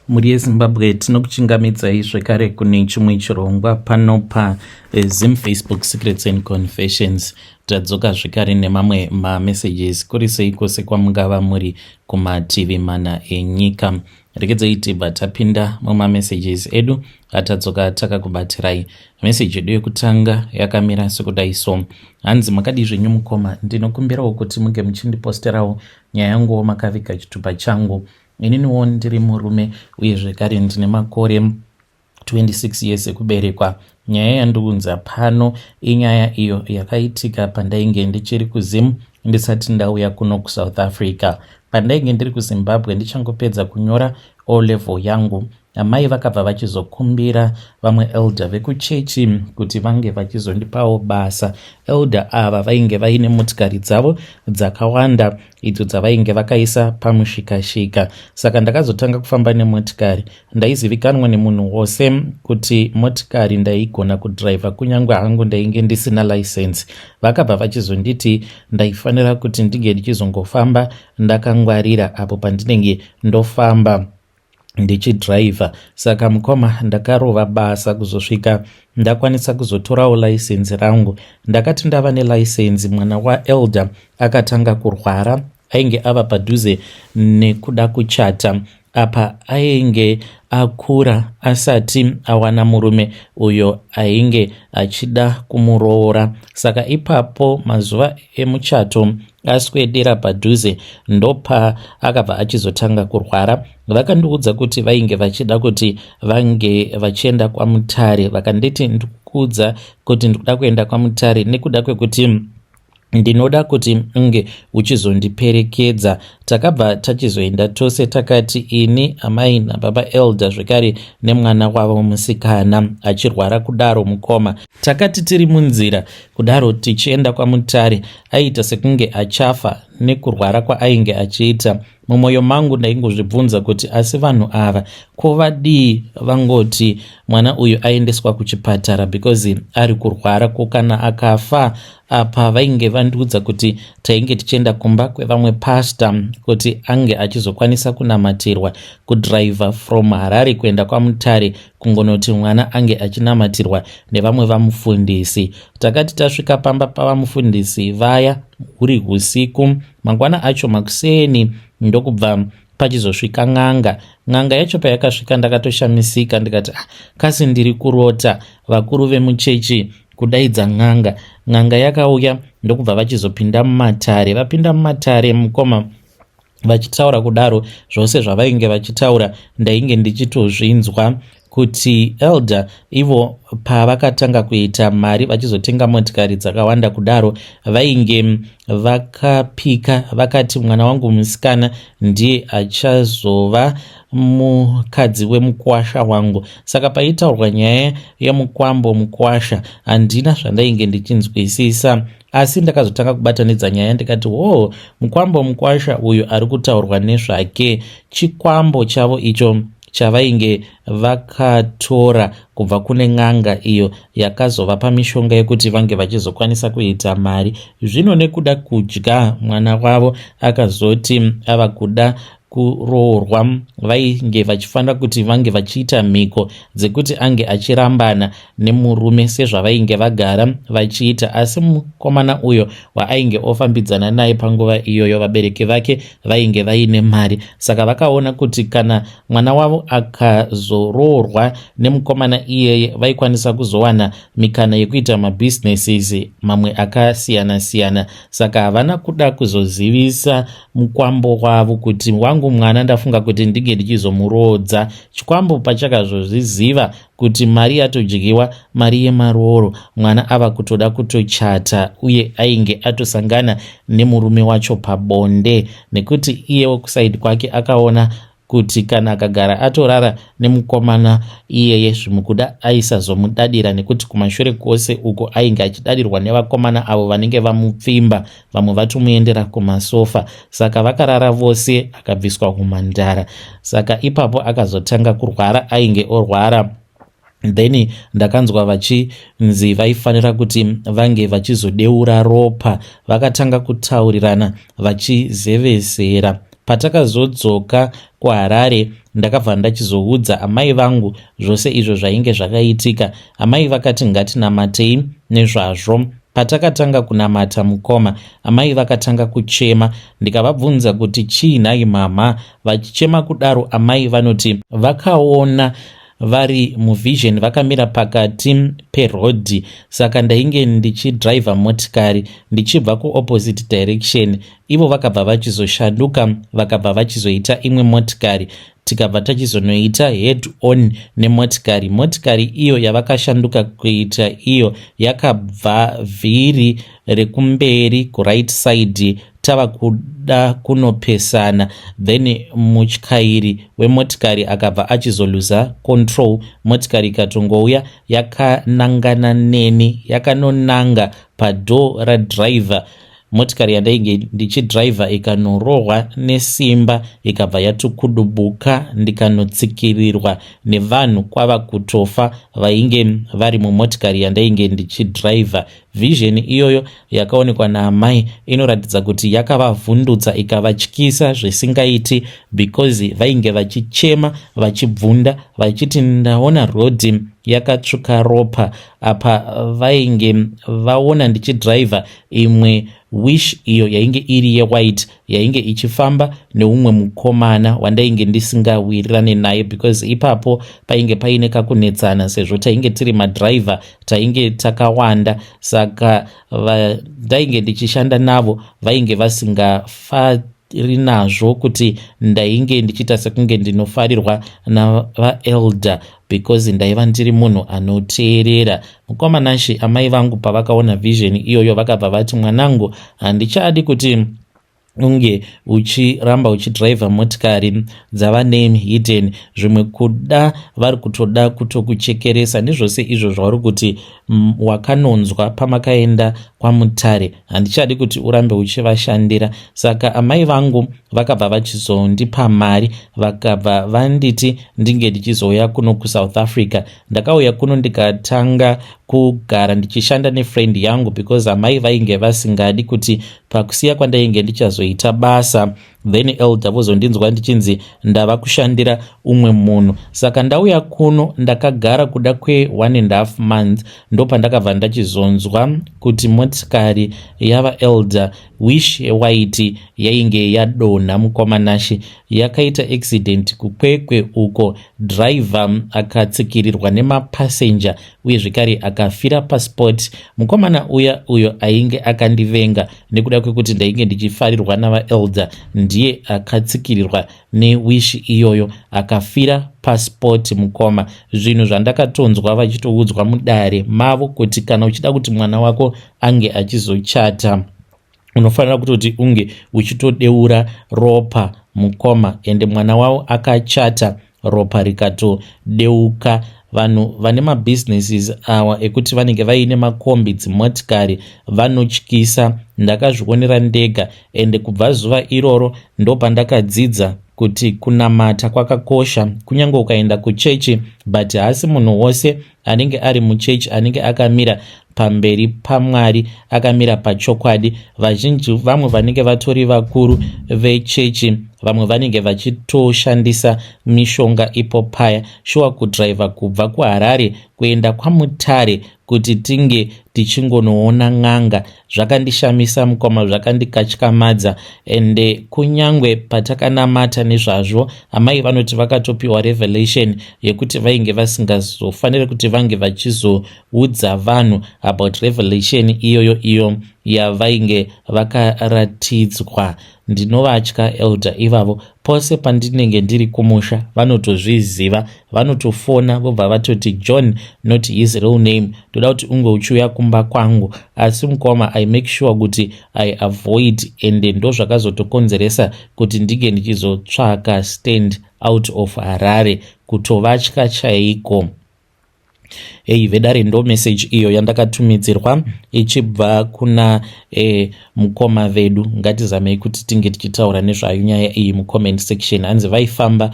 Mhuri yeZimbabwe, tinokuchingamidzai zvekare kune chimwe chirongwa pano paZim Facebook Secrets and Confessions. Tadzoka zvekare nemamwe mamessages. Kuri sei kwose kwamungava muri kumativi mana enyika? Regedzai tibva tapinda mumamessages edu atadzoka takakubatirai. Meseji yedu yekutanga yakamira sekudai so. Hanzi, makadii zvenyu mukoma? Ndinokumbirawo kuti munge muchindiposterawo nyaya yanguwo makaviga chitupa changu. Ininiwo ndiri murume uye zvekare ndine makore 26 years ekuberekwa. Nyaya yandiunza pano inyaya iyo yakaitika pandainge ndichiri kuZim, ndisati ndauya kuno kuSouth Africa. Pandainge ndiri kuZimbabwe, ndichangopedza kunyora O level yangu, amai vakabva vachizokumbira vamwe elder vekuchechi kuti vange vachizondipawo basa. Elder ava vainge vaine motikari dzavo dzakawanda idzo dzavainge vakaisa pamushikashika, saka ndakazotanga kufamba nemotikari. Ndaizivikanwa nemunhu wose kuti motikari ndaigona kudhiraivha, kunyange hangu ndainge ndisina license. Vakabva vachizonditi ndaifanira kuti ndinge ndichizongofamba ndakangwarira apo pandinenge ndofamba ndichidhiraivha. Saka mukoma, ndakarova basa kuzosvika ndakwanisa kuzotorawo license rangu. Ndakati ndava nelicense, mwana waelder akatanga kurwara. Ainge ava padhuze nekuda kuchata. Apa ainge akura asati awana murume uyo ainge achida kumuroora. Saka ipapo mazuva emuchato aswedera padhuze, ndopa akabva achizotanga kurwara. Vakandiudza kuti vainge vachida kuti vange vachienda kwaMutare. Vakanditi, ndikuudza kuti ndikuda kuenda kwaMutare nekuda kwekuti ndinoda kuti unge uchizondiperekedza. Takabva tachizoenda tose, takati ini, amai nababa elder, zvekare nemwana wavo musikana achirwara kudaro. Mukoma, takati tiri munzira kudaro tichienda kwaMutare, aiita sekunge achafa nekurwara kwaainge achiita. Mumwoyo mangu ndaingozvibvunza kuti, asi vanhu ava ko vadii vangoti mwana uyu aendeswa kuchipatara because ari kurwara? Ko kana akafa? Apa vainge vandiudza kuti tainge tichienda kumba kwevamwe pasta kuti ange achizokwanisa kunamatirwa. Kudhiraivha from Harare kuenda kwaMutare kungonoti mwana ange achinamatirwa nevamwe vamufundisi. Takati tasvika pamba pavamufundisi vaya huri usiku. Mangwana acho makuseni ndokubva pachizosvika n'anga. N'anga yacho payakasvika, ndakatoshamisika ndikati, ah, kasi ndiri kurota? Vakuru vemuchechi kudaidza n'anga. N'anga yakauya ndokubva vachizopinda mumatare. Vapinda mumatare, mukoma, vachitaura kudaro, zvose zvavainge vachitaura ndainge ndichitozvinzwa kuti elder ivo pavakatanga kuita mari vachizotenga motikari dzakawanda kudaro, vainge vakapika vakati mwana wangu musikana ndiye achazova mukadzi wemukwasha wangu. Saka paitaurwa nyaya yemukwambo, mukwasha, handina zvandainge ndichinzwisisa, asi ndakazotanga kubatanidza nyaya ndikati, wo, mukwambo, mukwasha uyu ari kutaurwa nezvake chikwambo chavo icho chavainge vakatora kubva kune n'anga iyo yakazovapa mishonga yekuti vange vachizokwanisa kuita mari. Zvino nekuda kudya mwana wavo akazoti ava kuda kuroorwa, vainge vachifanira kuti vange vachiita mhiko dzekuti ange achirambana nemurume sezvavainge vagara vachiita. Asi mukomana uyo waainge ofambidzana naye panguva iyoyo, vabereki vake vainge vaine mari, saka vakaona kuti kana mwana wavo akazoroorwa nemukomana iyeye, vaikwanisa kuzowana mikana yekuita mabusinesses mamwe akasiyana-siyana. Saka havana kuda kuzozivisa mukwambo wavo kuti wangu mwana ndafunga kuti ndinge ndichizomuroodza. Chikwambo pachakazozviziva kuti mari yatodyiwa, mari yemarooro, mwana ava kutoda kutochata, uye ainge atosangana nemurume wacho pabonde, nekuti iyewo kusaidi kwake akaona kuti kana akagara atorara nemukomana iyeye, zvimukuda aisazomudadira, nekuti kumashure kwose uko ainge achidadirwa nevakomana avo vanenge vamupfimba, vamwe vatomuendera kumasofa. Saka vakarara vose, akabviswa kumandara. Saka ipapo akazotanga kurwara, ainge orwara. Then ndakanzwa vachinzi vaifanira kuti vange vachizodeura ropa. Vakatanga kutaurirana vachizevezera. Patakazodzoka kuHarare ndakabva ndachizoudza amai vangu zvose izvo zvainge zvakaitika. Amai vakati ngatinamatei nezvazvo. Patakatanga kunamata mukoma, amai vakatanga kuchema ndikavabvunza kuti chii nhai mhamha? Vachichema kudaro amai vanoti vakaona vari muvision vakamira pakati perodhi saka ndainge ndichidriver motikari ndichibva kuopposite direction ivo vakabva vachizoshanduka vakabva vachizoita imwe motikari tikabva tachizonoita head on nemotikari. Motikari iyo yavakashanduka kuita iyo yakabva vhiri rekumberi kuright side tava kuda kunopesana then mutyairi wemotikari akabva achizoluza control motikari ikatongouya yakanangana neni yakanonanga padoor radriver. Motikari yandainge ndichidriver ikanorohwa nesimba ikabva yatokudubuka ndikanotsikirirwa nevanhu kwava kutofa vainge vari mumotikari yandainge ndichidriver. Vision iyoyo yakaonekwa naamai inoratidza kuti yakavavhundutsa ikavatyisa zvisingaiti because vainge vachichema vachibvunda vachiti ndaona rodhi yakatsvuka ropa apa vainge vaona ndichidriver imwe Wish iyo yainge iri yewhite yainge ichifamba neumwe mukomana wandainge ndisingawirirane naye because ipapo painge paine kakunetsana sezvo tainge tiri madriver tainge takawanda saka vandainge ndichishanda navo vainge vasingafari nazvo kuti ndainge ndichiita sekunge ndinofarirwa navaelder because ndaiva ndiri munhu anoteerera. Mukoma Nashe, amai vangu pavakaona vision iyoyo vakabva vati mwanangu handichadi kuti unge uchiramba uchidriver motikari dzava name hidden zvimwe kuda vari kutoda kutokuchekeresa ndizvose izvo zvauri kuti wakanonzwa pamakaenda kwaMutare handichadi kuti urambe uchivashandira saka amai vangu vakabva vachizondipa mari vakabva vanditi ndinge ndichizouya kuno kuSouth Africa. Ndakauya kuno ndikatanga kugara ndichishanda nefriend yangu because amai vainge vasingadi kuti pakusiya kwandainge ndichazoita basa then elder vozondinzwa ndichinzi ndava kushandira umwe munhu. Saka ndauya kuno ndakagara kuda kwe 1.5 months ndopandakabva ndachizonzwa kuti motikari yava elder Wish yewaiti yainge yadonha mukoma Nashe yakaita accident kuKwekwe uko driver akatsikirirwa nemapassenger uye zvekare akafira paspot. Mukomana uya uyo ainge akandivenga nekuda kwekuti ndainge ndichifarirwa navaelder ndiye akatsikirirwa newish iyoyo akafira paspot mukoma. Zvinhu zvandakatonzwa vachitoudzwa mudare mavo kuti kana uchida kuti mwana wako ange achizochata unofanira kutoti unge uchitodeura ropa mukoma ende mwana wavo akachata ropa rikatodeuka. Vanhu vane mabusinesses awa ekuti vanenge vaine makombi dzimotikari vanotyisa ndakazvionera ndega ende kubva zuva iroro ndopandakadzidza kuti kunamata kwakakosha kunyange ukaenda kuchechi but haasi munhu wose anenge ari muchechi anenge akamira pamberi paMwari akamira pachokwadi. Vazhinji vamwe vanenge vatori vakuru vechechi vamwe vanenge vachitoshandisa mishonga ipo paya. Shuwa kudriver kubva kuHarare kuenda kwaMutare kuti tinge tichingonoona n'anga zvakandishamisa mukoma zvakandikatyamadza ende kunyangwe patakanamata nezvazvo amai vanoti vakatopiwa revelation yekuti vainge vasingazofanire kuti vange vachizoudza vanhu about revelation iyoyo iyo yavainge vakaratidzwa. Ndinovatya elder ivavo pose pandinenge ndiri kumusha vanotozviziva vanotofona vobva vatoti John not his real name ndoda kuti unge uchiuya kumba kwangu asi mukoma I make sure kuti I avoid ende ndozvakazotokonzeresa kuti ndinge ndichizotsvaka stand out of Harare kutovatya chaiko. Hey vedare ndo message iyo yandakatumidzirwa ichibva kuna mukoma vedu. Ngatizamei kuti tinge tichitaura nezvayo nyaya iyi mucomment section. Hanzi vaifamba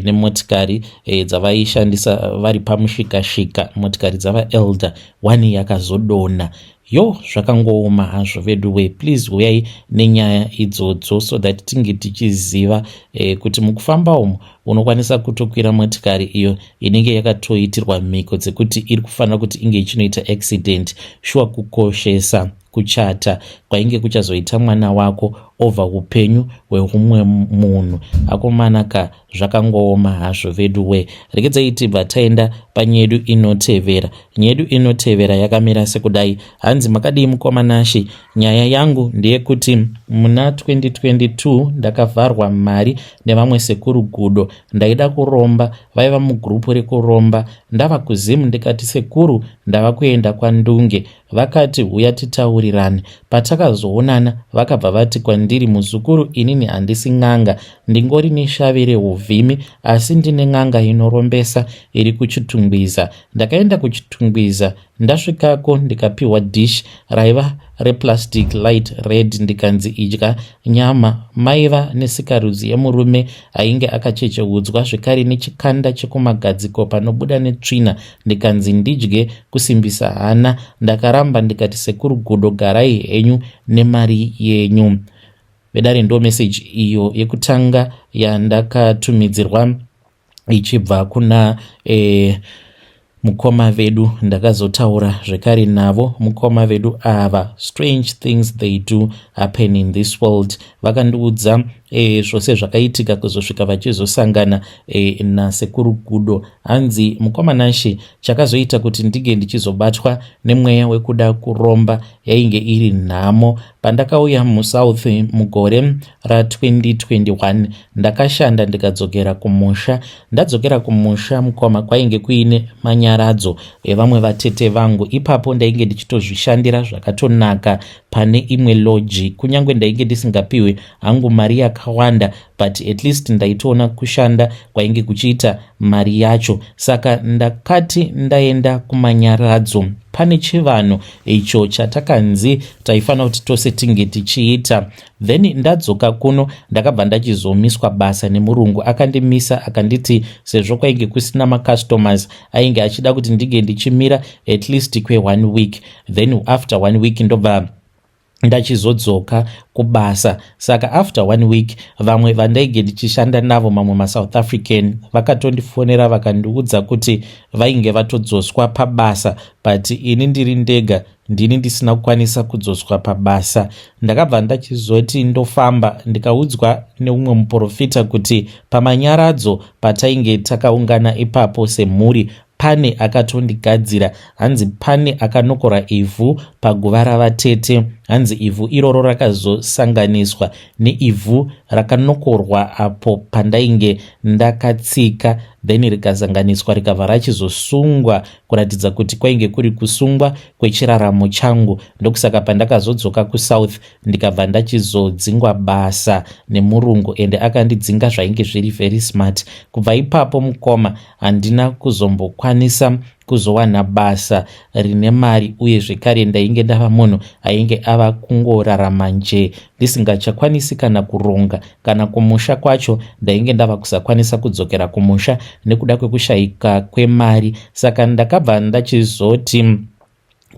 nemotikari dzavaishandisa vari pamushikashika, motikari dzavaelder one yakazodonha. Yo, zvakangooma hazvo veduwe. Please huyai nenyaya idzodzo so that tinge tichiziva kuti mukufamba umu unokwanisa kutokwira motikari iyo inenge yakatoitirwa mhiko dzekuti iri kufanira kuti inge ichinoita accident. Shuwa, kukoshesa kuchata kwainge kuchazoita mwana wako over upenyu hweumwe munhu, akomana ka, zvakangooma hazvo veduwe. Regedzai tibva taenda panyedu inotevera. Nyedu inotevera yakamira sekudai. Hanzi, "Makadii mukoma Nashe? Nyaya yangu ndeyekuti muna 2022 ndakavharwa mari nevamwe sekuru Gudo. Ndaida kuromba, vaiva mugurupu rekuromba. Ndava kuZimu ndikati, 'Sekuru, ndava kuenda kwaNdunge.' Vakati, 'Huya titaurirane.' Patakazoonana vakabva vati kwandiri, 'Muzukuru, inini handisi n'anga, ndingori neshavi reuvhimi, asi ndine n'anga inorombesa iri kuChitungwiza.' Ndakaenda kuChitungwiza. Ndasvikako ndikapiwa dish raiva replastic light red, ndikanzi, 'Idya nyama.' Maiva nesikarudzi yemurume ainge akachecheudzwa, zvekare nechikanda chekumagadziko panobuda netsvina, ndikanzi ndidye kusimbisa hana. Ndakaramba ndikati, 'Sekuru Gudo, garai henyu nemari yenyu.'" Vedare, ndo meseji iyo yekutanga yandakatumidzirwa ichibva kuna mukoma vedu. Ndakazotaura zvekare navo mukoma vedu ava. Strange things, they do happen in this world. Vakandiudza zvose zvakaitika kuzosvika vachizosangana nasekuru Gudo. Hanzi, "Mukoma Nashe, chakazoita kuti ndinge ndichizobatwa nemweya wekuda kuromba yainge iri nhamo. Pandakauya muSouth mugore ra2021, ndakashanda ndikadzokera kumusha. Ndadzokera kumusha, mukoma, kwainge kuine manyaradzo evamwe vatete vangu. Ipapo ndainge ndichitozvishandira zvakatonaka pane imwe lodge. Kunyange ndainge ndisingapiwi hangu mari yakawanda, but at least ndaitoona kushanda kwainge kuchiita mari yacho. Saka ndakati ndaenda kumanyaradzo, pane chivanhu icho chatakanzi taifanira kuti tose tinge tichiita. Then ndadzoka kuno, ndakabva ndachizomiswa basa nemurungu. Akandimisa akanditi sezvo kwainge kusina macustomers, ainge achida kuti ndinge ndichimira at least kwe1 week, then after one week ndobva ndachizodzoka kubasa. Saka after one week, vamwe vandainge ndichishanda navo, mamwe maSouth African, vakatondifonera vakandiudza kuti vainge vatodzoswa pabasa, but ini ndiri ndega ndini ndisina kukwanisa kudzoswa pabasa. Ndakabva ndachizoti ndofamba, ndikaudzwa neumwe muprofita kuti pamanyaradzo patainge takaungana ipapo semhuri pane akatondigadzira. Hanzi pane akanokora ivhu paguva ravatete. Hanzi ivhu iroro rakazosanganiswa neivhu rakanokorwa apo pandainge ndakatsika, then rikasanganiswa, rikabva rachizosungwa, kuratidza kuti kwainge kuri kusungwa kwechiraramo changu. Ndokusaka pandakazodzoka kuSouth ndikabva ndachizodzingwa basa nemurungu, ende akandidzinga zvainge zviri very smart. Kubva ipapo, mukoma, handina kuzombokwanisa kuzowana basa rine mari, uye zvekare ndainge ndava munhu ainge ava kungorarama nje, ndisingachakwanisi kana kuronga. Kana kumusha kwacho ndainge ndava kusakwanisa kudzokera kumusha nekuda kwekushayika kwemari. Saka ndakabva ndachizoti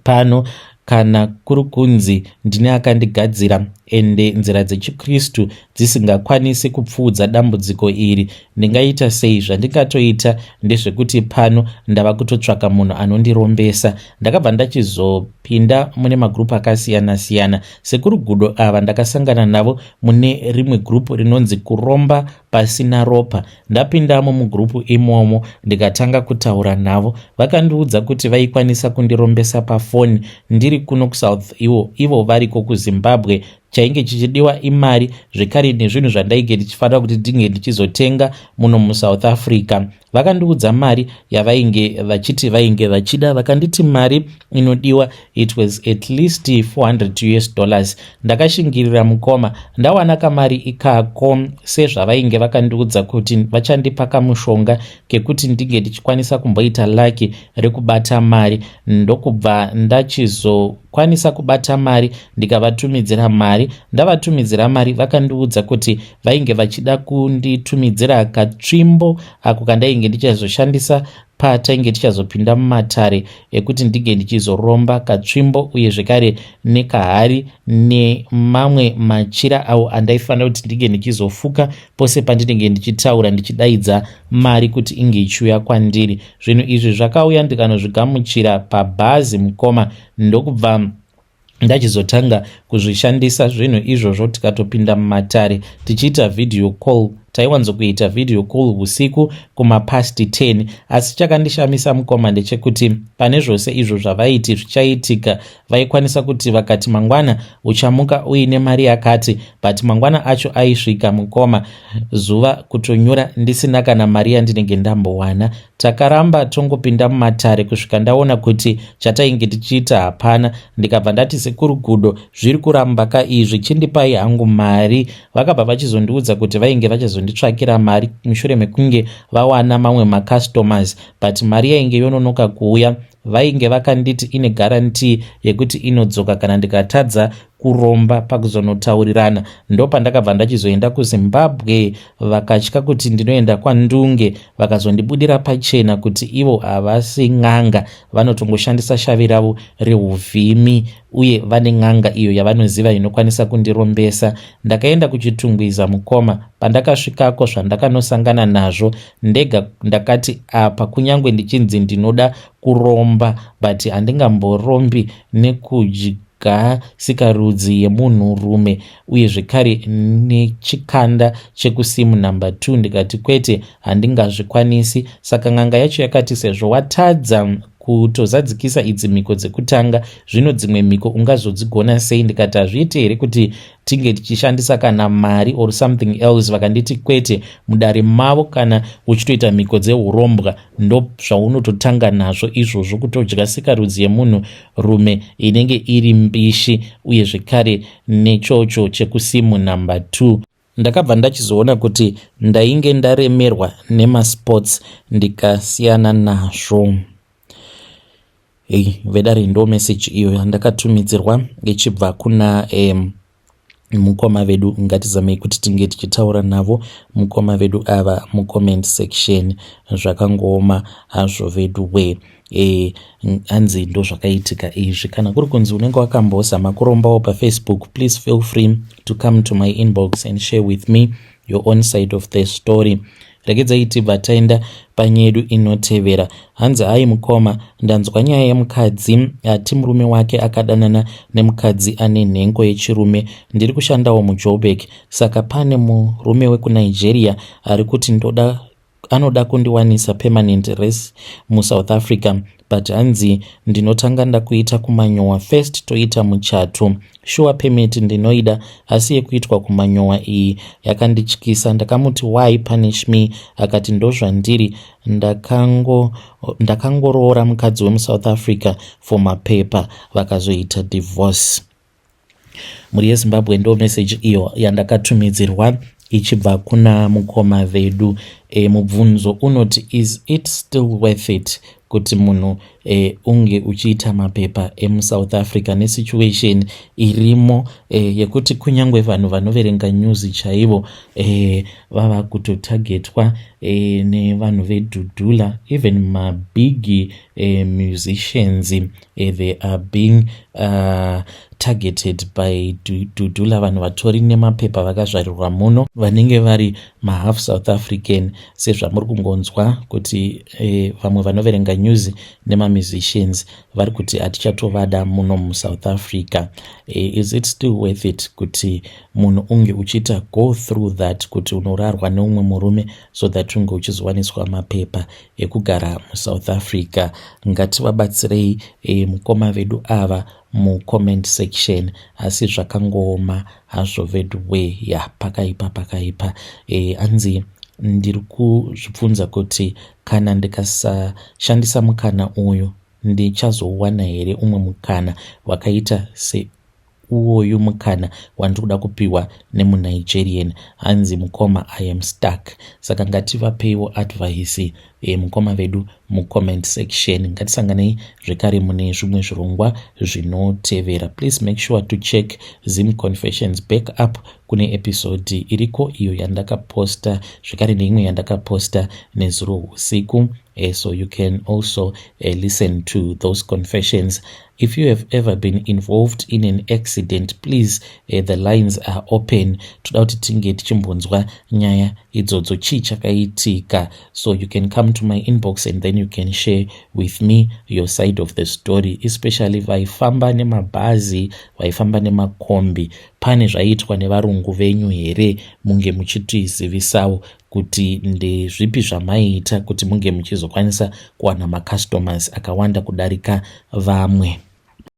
pano kana kuri kunzi ndine akandigadzira, ende nzira dzechikristu dzisingakwanisi kupfuudza dambudziko iri, ndingaita sei? Zvandingatoita ndezvekuti pano ndava kutotsvaka munhu anondirombesa. Ndakabva ndachizopinda mune magurupu akasiyana-siyana. Sekuru Gudo ava ndakasangana navo mune rimwe gurupu rinonzi Kuromba Pasina Ropa. Ndapindamo mugurupu imomo ndikatanga kutaura navo. Vakandiudza kuti vaikwanisa kundirombesa pafoni ndiri kuno kuSouth, ivo variko kuZimbabwe. Chainge chichidiwa imari, zvekare nezvinhu zvandainge ndichifanira kuti ndinge ndichizotenga muno muSouth Africa. Vakandiudza mari yavainge vachiti vainge vachida. Vakanditi mari inodiwa, it was at least 400 US dollars. Ndakashingirira, mukoma. Ndawana kamari ikako, sezvavainge vakandiudza kuti vachandipa kamushonga kekuti ndinge ndichikwanisa kumboita lucky rekubata mari, ndokubva ndachizokwanisa kubata mari, ndikavatumidzira mari. Ndavatumidzira mari, vakandiudza kuti vainge vachida kunditumidzira katsvimbo ako kandainge Zvandinenge ndichazoshandisa patainge tichazopinda mumatare ekuti ndinge ndichizoromba katsvimbo uye zvekare nekahari nemamwe machira awo andaifanira kuti ndinge ndichizofuka pose pandinenge ndichitaura ndichidaidza mari kuti inge ichiuya kwandiri. Zvinhu izvi zvakauya ndikanozvigamuchira pabhazi mukoma, ndokubva ndachizotanga kuzvishandisa zvinhu izvozvo. Tikatopinda mumatare tichiita video call. Taiwanzokuita video call usiku kumapast 10. Asi chakandishamisa mukoma ndechekuti pane zvose izvo zvavaiti zvichaitika, vaikwanisa kuti vakati mangwana uchamuka uine mari yakati, but mangwana acho aisvika mukoma zuva kutonyura ndisina kana mari yandinenge ndambowana. Takaramba tongopinda mumatare kusvika ndaona kuti chatainge tichiita hapana. Ndikabva ndati, "Sekuru Gudo, zviri kuramba ka izvi, chindipai hangu mari." Vakabva vachizondiudza kuti vainge vachazonditsvakira mari mushure mekunge vawana mamwe macustomers, but mari yainge yononoka kuuya. Vainge vakanditi ine guarantee yekuti inodzoka kana ndikatadza kuromba. Pakuzonotaurirana ndopandakabva ndachizoenda kuZimbabwe. Vakatya kuti ndinoenda kwaNdunge, vakazondibudira pachena kuti ivo havasi n'anga, vanotongoshandisa shavi ravo reuvhimi uye vane n'anga iyo yavanoziva inokwanisa kundirombesa. Ndakaenda kuChitungwiza mukoma. Pandakasvikako, zvandakanosangana nazvo ndega ndakati apa kunyange ndichinzi ndinoda kuromba, but handingamborombi nekudya sikarudzi yemunhurume uye zvekare nechikanda chekusimu number 2. Ndikati kwete, handingazvikwanisi. Saka n'anga yacho yakati, "Sezvo watadza kutozadzikisa idzi mhiko dzekutanga, zvino dzimwe mhiko ungazodzigona sei?" Ndikati, "Hazviiti here kuti tinge tichishandisa kana mari or something else?" Vakanditi kwete, mudare mavo kana uchitoita mhiko dzeurombwa ndo zvaunototanga nazvo izvozvo, kutodya sikarudzi yemunhu rume inenge iri mbishi uye zvekare nechocho chekusimu number 2. Ndakabva ndachizoona kuti ndainge ndaremerwa nemasports, ndikasiyana nazvo. Hei vedare, ndo meseji iyo yandakatumidzirwa ichibva kuna mukoma vedu. Ngatizamei kuti tinge tichitaura navo mukoma vedu ava mucomment section. Zvakangooma hazvo vedu we. Hanzi ndo zvakaitika izvi. Kana kuri kunzi unenge wakambozama kurombawo paFacebook, please feel free to come to my inbox and share with me your own side of the story. Regedzai tibva taenda panyedu inotevera. Hanzi, "Hai mukoma, ndanzwa nyaya yemukadzi ati murume wake akadanana nemukadzi ane nhengo yechirume. Ndiri kushandawo muJoburg, saka pane murume wekuNigeria ari kuti ndoda anoda kundiwanisa permanent res muSouth Africa, but hanzi ndinotanga ndakuita kumanyowa first, toita muchato. Sure, permit ndinoida, asi yekuitwa kumanyowa iyi yakandityisa. Ndakamuti, 'Why punish me?' Akati, 'Ndozvandiri, ndakangoroora mukadzi wemuSouth Africa for mapepa.' Vakazoita divorce." Mhuri yeZimbabwe, ndo meseji iyo yandakatumidzirwa ichibva kuna mukoma vedu. Mubvunzo unoti, is it still worth it kuti munhu unge uchiita mapepa emuSouth Africa nesituation irimo yekuti kunyange vanhu vanoverenga news chaivo vava kutotargetwa nevanhu vedhudhula? Even mabig musicians, they are being targeted by dhudhula. Vanhu vatori nemapepa vakazvarirwa muno vanenge vari mahalf South African, sezvamuri kungonzwa kuti vamwe vanoverenga news nemamusicians vari kuti hatichatovada muno muSouth Africa. Is it still worth it kuti munhu unge uchiita go through that, kuti unorarwa neumwe murume so that unge uchizowaniswa mapepa ekugara muSouth Africa? Ngativabatsirei mukoma vedu ava mucomment section. Asi zvakangooma hazvo vedu we. Ya, pakaipa, pakaipa. Anzi ndiri kuzvibvunza kuti kana ndikasashandisa mukana uyu, ndichazowana here umwe mukana wakaita seuwoyu, mukana wandiri kuda kupiwa nemuNigerian? Hanzi, "Mukoma, I am stuck." Saka ngativapeiwo advice mukoma vedu mucomment section. Ngatisanganei zvekare mune zvimwe zvirongwa zvinotevera. Please make sure to check Zim Confessions back up. Kune Kune episode iriko iyo yandakaposta, zvekare neimwe yandakaposta nezuro usiku. So you can also listen to those confessions. If you have ever been involved in an accident, please, the lines are open. Toda kuti tinge tichimbonzwa nyaya idzodzo, chii chakaitika. So you can come to my inbox and then you can share with me your side of the story, especially vaifamba nemabhazi, vaifamba nemakombi. Pane zvaiitwa nevarungu venyu here? Munge muchitizivisawo kuti ndezvipi zvamaiita kuti munge muchizokwanisa kuwana macustomers akawanda kudarika vamwe.